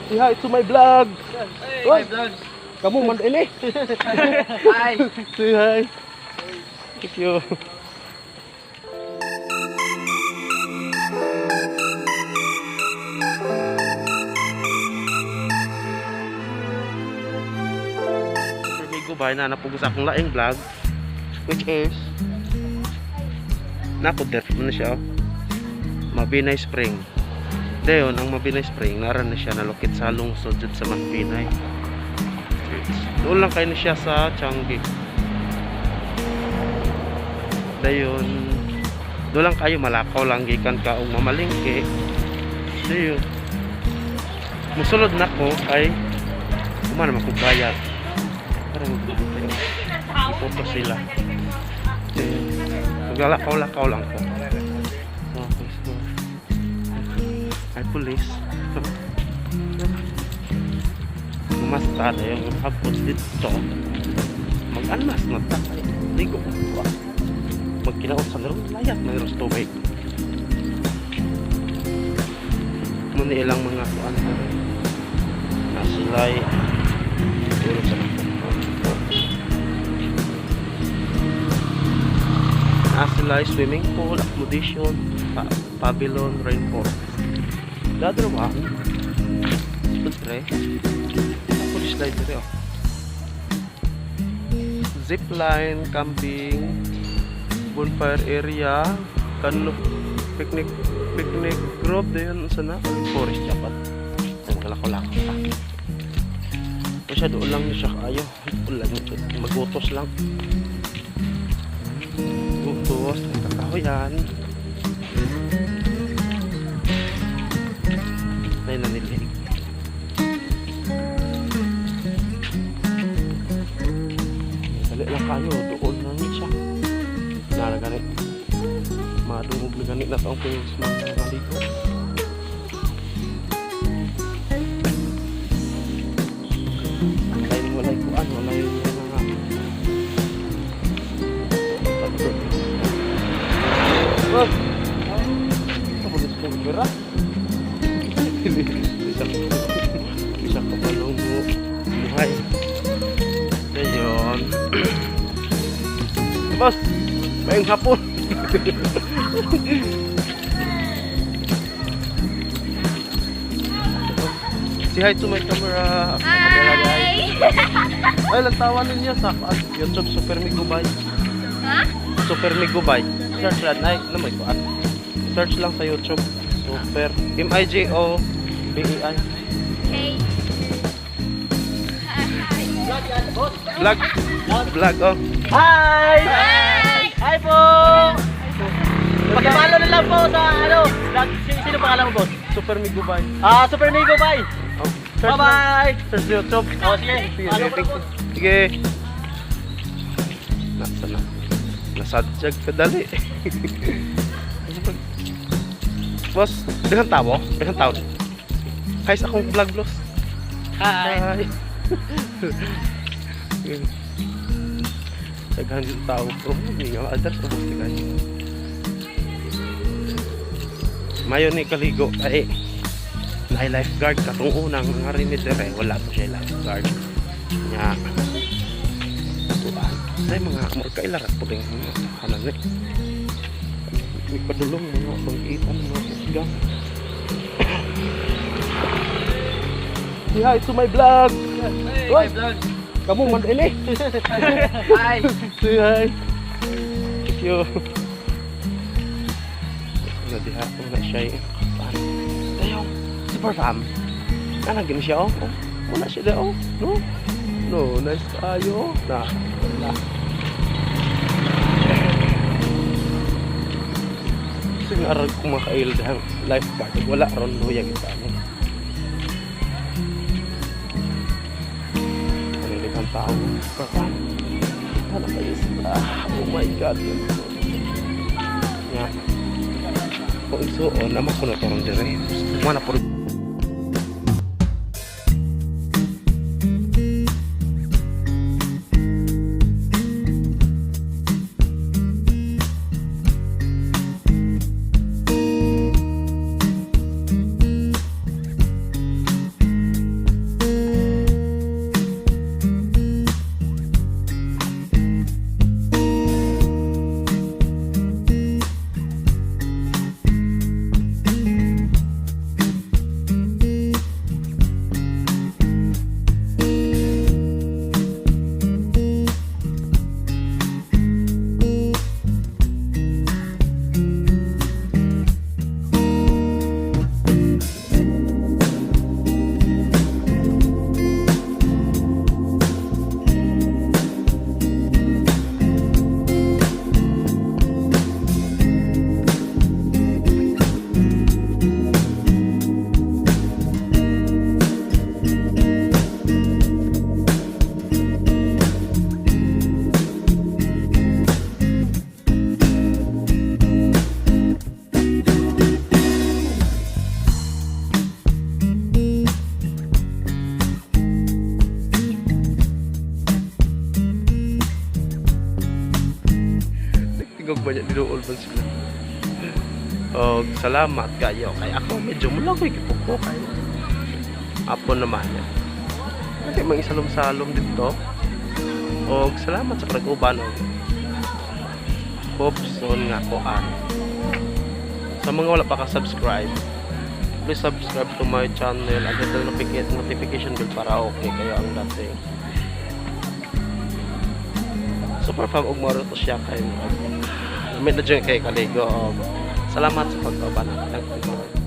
Say hi to my vlog. Hey, Uy. my vlog. Kamu man ini. Hi. Say hi. Thank you. Super Migo bay na napugos akong laing vlog, which is nakudet mo na siya, oh. Mabinay Spring. Dayon ang Mabinay Spring, naran na siya nalukit sa lungsod jud sa Mabinay. Doon lang kayo na siya sa Changi. Dayon doon lang kayo, malakaw lang gikan ka og mamalingke. Dayon musulod na ko kay kumana man ko bayad para magbubuti. Ipoto sila. Dayon maglalakaw-lakaw lang ko. Okay, so ay police. Kumasta na yung hapon dito, mag-anas na ta kay ligo ko ah. Magkinaot sa laro, layat na rin sa tubig mo ni ilang mga kuan na sila'y tulog sa na sila'y swimming pool, accommodation, pavilion, rainforest. The other one, ito tre ako slide dire, oh. Zipline, camping, bonfire area, kano, picnic, picnic grove, dayon sa na, forest dapat. Ay, magalakaw-lakaw pa. Ito siya, doon lang niya siya kaayo. Doon lang siya. Magutos lang. Gutos, ay kakahoyan. Ay, nanilhig. Dali lang kayo, doon lang siya. Nara gani. Madungog na gani na taong pingos mga maligo. Walay walay kuan, walay mga tatlo. Boss! Ito po gusto kong pera. Isa ka pa nung buhay. Ayun. Boss, mayong hapon. Say hi to my camera. Camera, guys. Hi! Ay, lantawan ninyo sa kuan, YouTube Super Migo Bay. Ha? Super Migo Bay. Search lang ay, ano may kuan. Search lang sa YouTube. Super M I G O B A I. Hey. Hi. Vlog. Vlog, oh. Hi! Hi! Hi po! Pag-follow na lang po sa ano, vlog. Sino pangalan mo, boss? Super Migo Bay. Ah, Super Migo, bye! Oh, search lang. Bye-bye! Search sa YouTube. Oh, sige. Sige, Follow sige, mo na, thank you. boss. Sige. Nasa na. Nasadyag ka dali. Boss, daghang tao? Daghang tao. Hi sa akong vlog, boss. Hi! Hi. Daghan yung tao bro. Hindi nga others ubos ti guys. Mayo ni kaligo ay na lifeguard katong unang nga rin ni dire wala to siya lifeguard. Nya. Tuan. Ay mga amor kailarat po rin mga hanan ni. May padulong mga pangkitan mga kusga. Say hi to my vlog. Hey, Uy. my vlog. Kamu man ini. Hi! Say hi. Thank you. Na diha ko na siya eh. Saan? Dayong super fam. Ana gini siya oh. Oh, wala siya daw. No. No, nice tayo. Na. Na. Sige arag ko makail dahang lifeguard. Wala ron luya kita ano. Ano ang tao? Super fam. Ano kayo sila? Oh my God. Ya. Kung isuon, naman ko na torong dire. Mana po. Dinuol man sila. Og salamat kayo kay ako medyo mulagoy gipok ko kay apo naman yan. Kasi mga isalom-salom dito. Og salamat sa pag-uban og hope soon nga koan. Sa mga wala pa ka-subscribe, please subscribe to my channel and hit the notification bell para okay kayo ang dating. Super fam og moro to siya kay. Lamit na dyan kay kaligo. Og salamat sa pagkauban. Thank you.